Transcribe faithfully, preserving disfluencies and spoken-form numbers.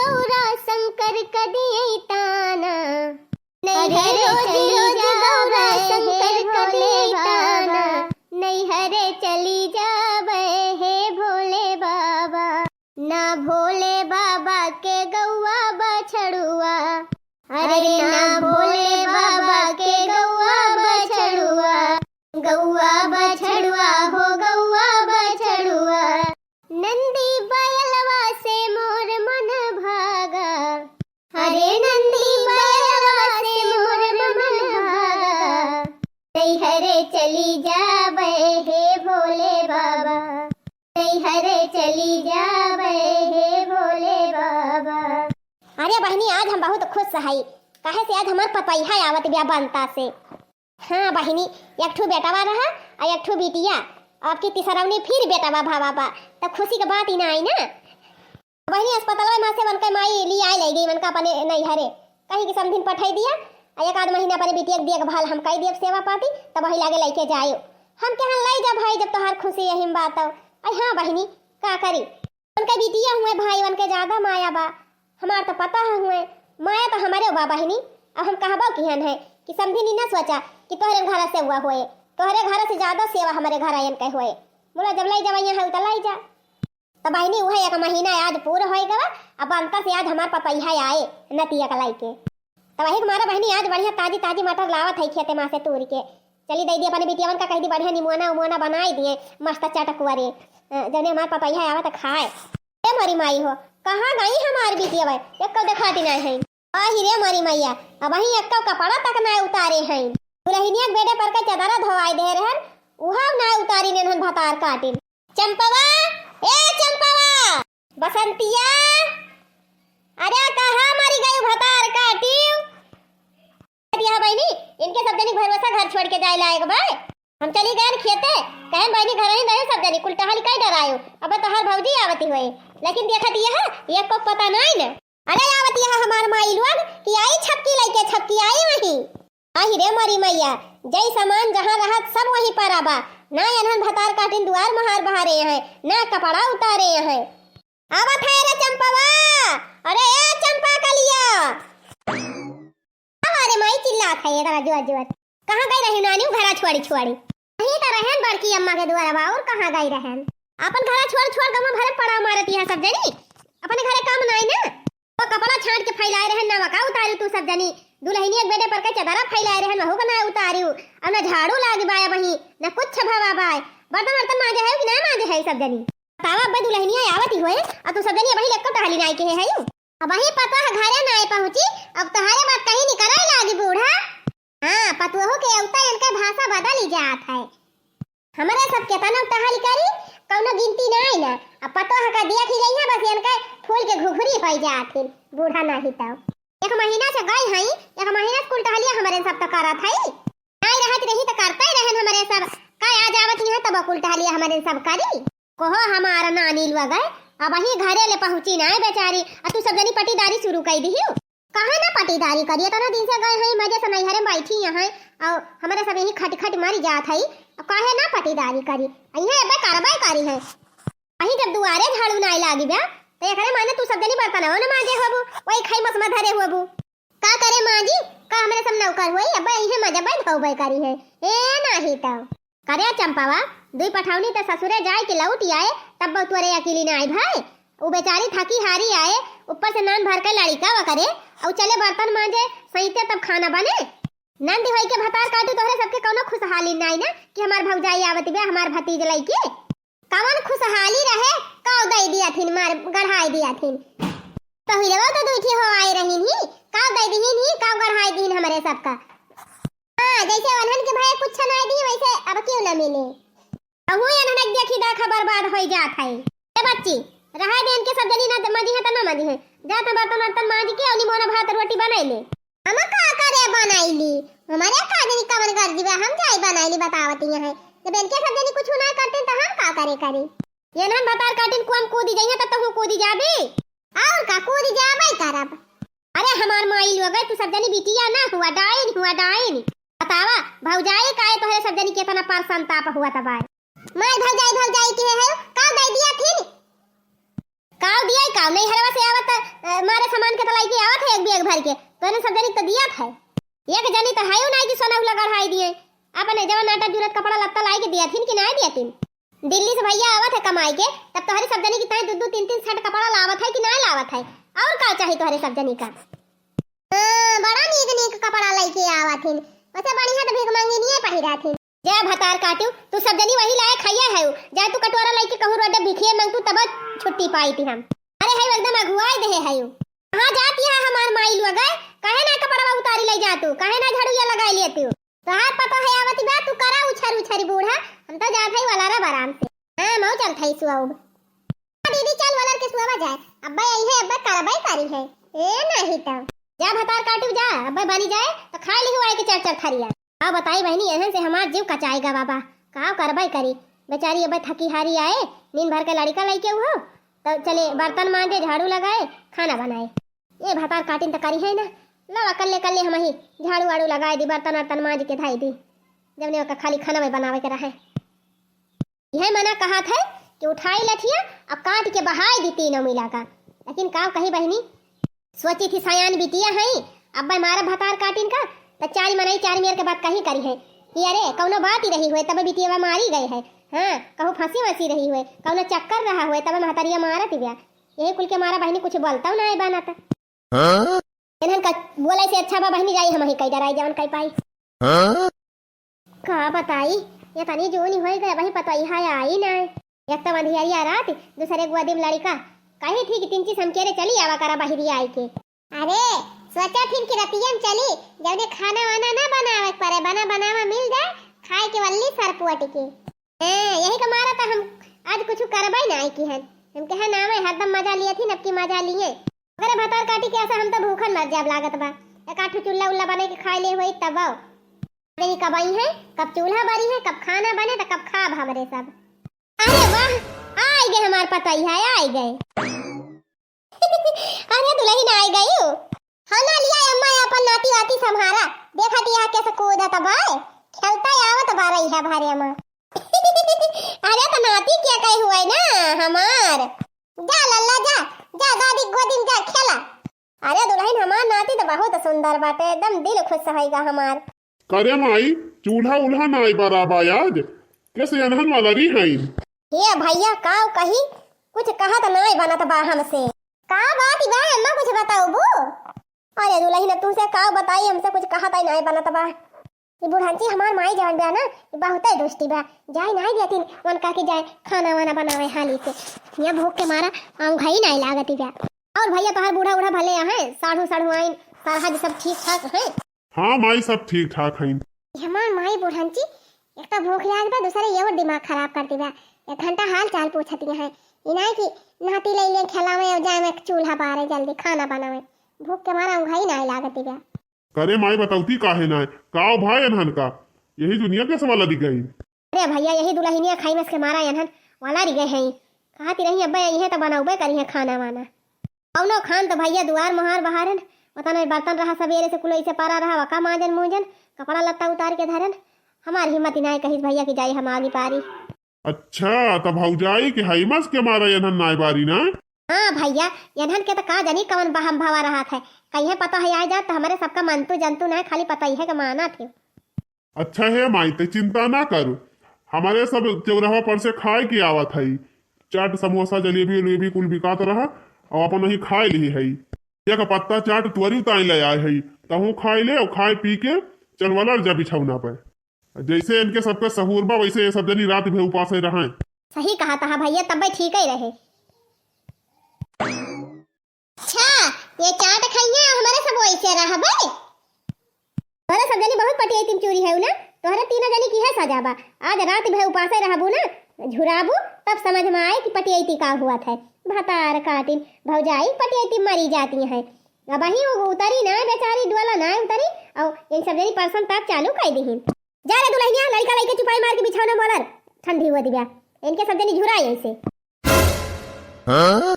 गौरा शंकर क दिए ताना, अरे नैहरे रोज चली रोज जाबे गौरा हे शंकर क भोले दिए ताना, बाबा। नैहरे चली जाबे हे भोले बाबा। ना भोले बाबा के गौआ बछड़ुआ, अरे अरे ना ना भोले भोले बाबा बाबा के के गौआ गौआ बछड़ुआ, गौआ बछड़ुआ हो गौआ बछड़ुआ। नंदी बयलवा से मोर मन भागा, अरे नंदी बयलवा से मोर मन भागा। नैहरे चली जाबे हे भोले बाबा, नैहरे चली जाबे हे भोले बाबा। अरे बहिनी, आज हम बहुत खुश हई, काहे से आज हमार पतोहिया आवत बिया बनता से। हाँ बहिनी, एक ठू बेटवा रहा और एक ठू बिटिया, अब की तिसरौनी फिर बेटवा भवा बा, त खुशी के बात ही ना आई ना। बहिनी, अस्पतालवा मा से उनके माई ली आए ले गई, उनका अपने नैहरे, कहीं कि समधिन पठाई दिया, आ एक आध महीना अपने बिटिया के देखभाल हम कई देब, सेवा पाती, तब वही लागे लइके जाए। हम कहा लई जा भाई, जब तोहार खुशी यही में बात हो। आई हाँ बहिनी, का करी, उनके बिटिया हुए, भाई उनके ज्यादा माया बा, हमार तो पता है हुए, माया तो हमारे बा बहिनी। अब हम कहबो किहन है कि समधिन ना सोचा कि तोहरे घर से हुआ होए, तोहरे घर से ज्यादा सेवा हमारे घर आयन के होए। बोला जब लई जावा यहाँ है तो लई जा। त बहिनी, उहे एक महीना आज पूर होइ गवा, अब अंतर से आज हमार पतोहिया आए नतिया के लइके। त वही के मारे बहिनी, आज बढ़िया ताजी ताजी मटर लावत है खेते मा से तूर के। चली दई दी अपने बिटियावन का, कह दी बढ़िया निमोना उमोना बनाई दिए, मस्त चटकुआ रे, अ, जने हमार पतोहिया आवे त खाए। ए मोरी माई हो, कहाँ गई हमार बिटियावा? एक्को देखाती नाहीं है। आही रे मोरी मैया, अबहीं एक्को कपड़ा तक ना उतारे हैं। दुलहिनिया के बेडे पर के चदरा धोवाई दे रहन, उहा ना उतारी नेनहन भतार काटिन। चंपवा, ए चंपवा, बसंतिया, अरे कहाँ मरी गई भतार काटिउ? दिया बहिनी, इनके सब जनी भरोसा घर छोड़ के जाए लायक बा। हम चली गए खेते, कहेन बहिनी घर ही रहे सब जनी, कुल टहल कई डरायो। अब तोहार भौजी आवती होए, लेकिन देखा दिया है, ये को पता नहीं न। अरे आवती है हमार माई लोग कि आई छपकी लइके, छपकी आई वहीं। आही रे मोरी मैया, जई सामान जहाँ रहत सब वहीं पर आबा। ना एनहन भतार काटिन दुआर महार बहारे हैं, ना कपड़ा उतारे हैं। आवत है रे चंपवा, अरे ए चंपा कलिया। अरे माई चिल्लात है इतना जोर जोर। कहाँ गई रही नानी घरा छोड़ी छोड़ी? यहीं तो रहन बड़की अम्मा के दुआर बा, और कहाँ गई रहन? अपन घरा छोड़ छोड़ गमा भरे पड़ा मारती है सब जनी। अपने घरे काम नाई ना। वो कपड़ा छांट के फैलाए रहन ना, वका उतारी तू सब जनी। दुलहिनिया के बेडे पर के चदरा फैलाए रहन, वहू का ना उतारी। अब ना झाड़ू लागी बाय वहीं, ना कुछ भवा बाय। बर्तन वर्तन मांजे है कि ना मांजे है सब जनी? बतावा, अब्बे दुलहिनिया आवती होए, आ तू सब जनी अबही लक्को टहली नाई के है यू। अबही पतोह घरे नाई पहुँची, अब तोहरे बात कहीं निकरे लागी बूढ़ा। हाँ, पतोहू के अवता इनके भाषा बदल ही जात है। हमरे सब केतना टहल करी, कौनो गिनती नाई ना। अब पतोह का देख ही गई है, बस इनके फूल के घुघरी होई जात है, बूढ़ा नाहीं तो। एक महीना से गई हई, एक महीना से कुल टहलिया हमरे सब तो करत हई। नाई रहत रही तो करते रहन हमरे सब, का आज आवत ही है तब कुल टहलिया हमरे सब करी। कहो हमार नानी लोग है, अबही घरे ले पहुँची नाई बेचारी, आ तू सब जनी पटीदारी शुरू कई दिहियो। काहे ना पटीदारी करी, इतना दिन से गए हई मजे से नैहरे में बैठी यहाँ, और हमरे सब यही खट खट मरी जात हई, अब काहे ना पटीदारी करी, यहाँ अबे करबे करी है। वही जब दुआरे झाड़ू नाई लागी बा, तो एकरे माने तू सब जनी बर्तनवा न मांजे होबू, वही खाई मसमा धरे होबू। का करे माँ जी, का हमरे सब नौकर होई? अब इहे मजा बे धोबे करी है। ए नाही तो। करे चंपावा, दुई पठौनी त ससुरे जाए के लौट आए, तब तोरे अकेली ना आई भाई। उ बेचारी थकी हारी आए, ऊपर से नान भर के लड़िका वा करे, और चले बर्तन मांजे, सैते तब खाना बने। नंद होई के भतार काटू तोहरे सबके कौनो खुशहाली नाई ना कि हमार भौजाई आवत बे, हमार भतीज लइके। कवन खुशहाली रहे, काव दई दिया थिन, मार गढ़ाई दिया थिन। पहिरवा तो दुइठी हो आए रहीन ही, काव दई दिहिन ही, काव गढ़ाई दिहिन हमरे सबका। हाँ, जैसे वनहन के भाई कुछ नाई दी, वैसे अब क्यों ना मिले। अहू एनहन के देखी दाखा बर्बाद होई जात है। ए बच्ची, रहा दे इनके सब जनी ना मजी है त ना मजी है। जा त बर्तन वर्तन मांज के और निमोना भात रोटी बनाई ले। हम का करे बनाइली? हमारे का जनी कवन कर दिबा, हम जाई बनाइली बतावती है। जब इनके सब जनी कुछ ना करते त हम का करे करी? ये नहन भतार काटिन कुआं कूदी जाइए त तहू कूदी जाबी। और का कूदी जाबे करब। अरे हमार माई लोग, तू सब जनी बिटिया ना हुआ, डाइन हुआ, डाइन। बतावा, भौजाई काहे तोहरे सब जनी केतना पर संताप हुआ तबाय। माई भौजाई, भौजाई के है, काव दई दिया थिन? काव दिया, काव नहीं हरवा से आवत, अ, हमारे सामान के तो लाई के आवत है एक बैग भर के, तोहरे सब जनी तो दिया था। एक जनी तो है नाई कि सोना उला गढ़ाई दिए, अपने जवन नाटा जुरत कपड़ा लत्ता लाई के दिया थिन कि नाई दिया थिन। दिल्ली से भैया आवत है कमाई के, तब तोहरे सब जनी की ताई दू दू तीन तीन सेट कपड़ा लावत है कि नाई लावत है, और का चाही तोहरे सब जनी का? हाँ, बड़ा नीक नीक कपड़ा लइके आवत हिन, वैसे बढ़िया तो भीख मांगिनिए पहिरा थिन। जा भतार काटू, तू सब जनी वही लायक हइया है, जा तू कटोरा लइके कहूँ रोडे भिखिए मांग तू तब छुट्टी पाई थी हम। अरे है एकदम अगुआई देहे है। कहाँ जाती है हमार माई लोग है? काहे ना कपड़वा उतारी ले जा तू, काहे ना झाड़ू या लगाई ले तू? तोहार पता है आवती बा, तू करा उछर उछरी बूढ़ा, हम तो जात है वाला रे बराम से। हाँ, मऊ चल थाई सुआउब। हाँ दीदी, चल वलर के सुआवा जाए, अब्बे आई है, अब्बे करबे करी है। ए नहीं तो। जा भतार काटू जा, अब्बे बनी जाए तो खा लिहु आए के चर चर थरिया। का बताई बहनी, एहन से हमार जीव कचाएगा बाबा, का करबे करी। बेचारी अब्बे थकी हारी आए, नींद भर के लड़का लइके उहो, तो चले बर्तन मांजे, झाड़ू लगाए, खाना बनाए। ये भतार काटिन त करी है ना, लो कल्ले कल्ले हम ही झाड़ू वाड़ू लगाए दी, बर्तन वर्तन मांज के धाई दी, जब ने ओका खाली खाना में बनावे के रहे। यह मना कहा था कि उठाई लठिया, अब काट के बहाई दी तीनों मिला का। लेकिन का कही बहनी, सोची थी सयान बिटिया है, अब मारा भतार काटिन का, तो चार मनई चार मेर के बात कही करी है कि अरे कौनो बात ही रही हुए तब बिटिया मारी गए है। हाँ, कहूँ फंसी वंसी रही हुए, कौनो चक्कर रहा हुए तब महतरिया मारत ब्या। यही कुल के मारा बहनी कुछ बोलता ना है बनत। हाँ? इन्हन का बोले से अच्छा बा बहनी, जाई हम ही कई डराई जवन कई पाई। हाँ? का बताई, ये तनी जूनी होई गए, वही पता ही है आई ना। एक तो अंधियरिया रात, दूसरे गुआ दिन लड़का कही थी कि तिनची समकेरे चली आवा करा बहिरी आई के। अरे, सोचा थिन कि रतियन चली, जौने खाना वाना ना बनावे के पड़े, बना बनावा मिल जाए, खाए के वल्ली सरपुअट के। ए, यही का मारा तो हम आज कुछ करबे ना आई की हन। हम कहे ना, मैं हरदम मजा लिए थी, नबकी मजा लिए। अगर भतार काटी के ऐसा हम तो भूखन मर जाब लागत बा। एक आठ ठो चूल्हा उल्ला बने के खाए ले हुई तब आओ। नहीं कब आई है, कब चूल्हा बरी है, कब खाना बने, तो कब खाब हमरे सब। अरे वाह, आई गए हमार पतई है, आई गए। अरे दुलहिन आई गई हो। हाँ ना लिया अम्मा, अपन नाती वाती सम्हारा। देखा थी यहाँ कैसे कूदत बा, खेलता आवत बा रही है भारे अम्मा। अरे तो नाती क्या कहे हुआ है ना हमार। जा लल्ला जा, जा दादी गोदी में जा खेला। अरे दुलहिन हमार नाती तो बहुत सुंदर बाटे, एकदम दिल खुश होइगा हमार। करे माई, चूल्हा उल्हा नाई बराबा आज, कैसे एनहन वाला री हईन? हे भैया, काव कही, कुछ कहत नाई बनत बा हमसे। का बात बा अम्मा, कुछ बताउबू? अरे दुलहिन, तुमसे काव बताई, हमसे कुछ कहत ही नाई बनत बा। ई बुढ़ंची हमार माई जवन बा ना, ई बहुते दुष्टी बा। जाए नाई देतिन, वन कह के जाए खाना वाना बनावे हाली से। यहाँ भूख के मारा औंघई नाई लागत बा। और भैया तोहार बूढ़ा उढ़ा भले हैं, साढ़ू साढ़ू आइन, सरहज सब ठीक ठाक हैं? हाँ माई, सब ठीक ठाक हईन। हमार माई बुढ़ंची, एक तो भूख लाग बा, दूसरे ये और दिमाग खराब कर दी बा। एक घंटा हाल चाल पूछती है, इनाई की नाती ले ले खेलावे और जाए में चूल्हा बारे जल्दी खाना बनावे। भूख के मारा उंघाई नाई लागती बा। करे माई बतौती काहे नाय, काव भाई एनहन का, यही दुनिया के सवाल अधिक गई। अरे भैया, यही दुलहिनिया खाई मस के मारा एनहन वाला री गए हैं। कहती रही अब्बे यहीं तो बनौबे करी है खाना वाना। कौनो खान तो भैया दुआर मोहार बहारन, वतन में बर्तन रहा सबेरे से कुल ऐसे परा रहा, वका माजन मूजन, कपड़ा लत्ता उतार के धरन। हमार हिम्मत ही नाय कहिस भैया कि जाई हम आगी पारी। अच्छा, त भौजाई के हईमस के मारा एनहन नाय बारी ना? हाँ भैया, एनहन के त का जानी कवन बहम भवा रहत है। कहीं पता है आए जात त हमरे सबका मंतु जंतु नाय, खाली पता ही है कि माना थे। अच्छा हे माई, ते चिंता ना करू, हमरे सब चौराहा पर से खाए के आवत हई। चाट, समोसा, जलेबी उलेबी कुल बिकात रहा, और अपन वही खाए ली हई। एक पत्ता चाट तुअरी उताई ले आए हई, तहूँ खाए ले और खाए पी के चलवलर जा बिछौना पे। जैसे इनके सबके सहूर बा, वैसे ये सब जनी रात भे उपासे रहें। सही कहा तहा भैया, तब्बे ठीक ही रहे। अच्छा, ये चाट खाइए, हमारे सब वैसे रहबे। तोहरे सब जनी बहुत पटियाई तिम चूरी है ना, तोहरे तीनों जनी की है सजा बा। आज रात भे उपासे रहबू ना, झुराबू, तब समझ में आए कि पटियाई ती का हुआ था। भतार काटिन, भौजाई पटियाई ती मरी जाती है। अब ही वो उतरी ना बेचारी, डोला ना उतरी, और इन सब जनी परसन तब चालू कर दी। जा रे दुलहिनिया, लड़का लइके चुपाई मार के बिछौना मोलर, ठंडी हुआ दिव्या। इनके सब जनी झुराई ऐसे। हाँ?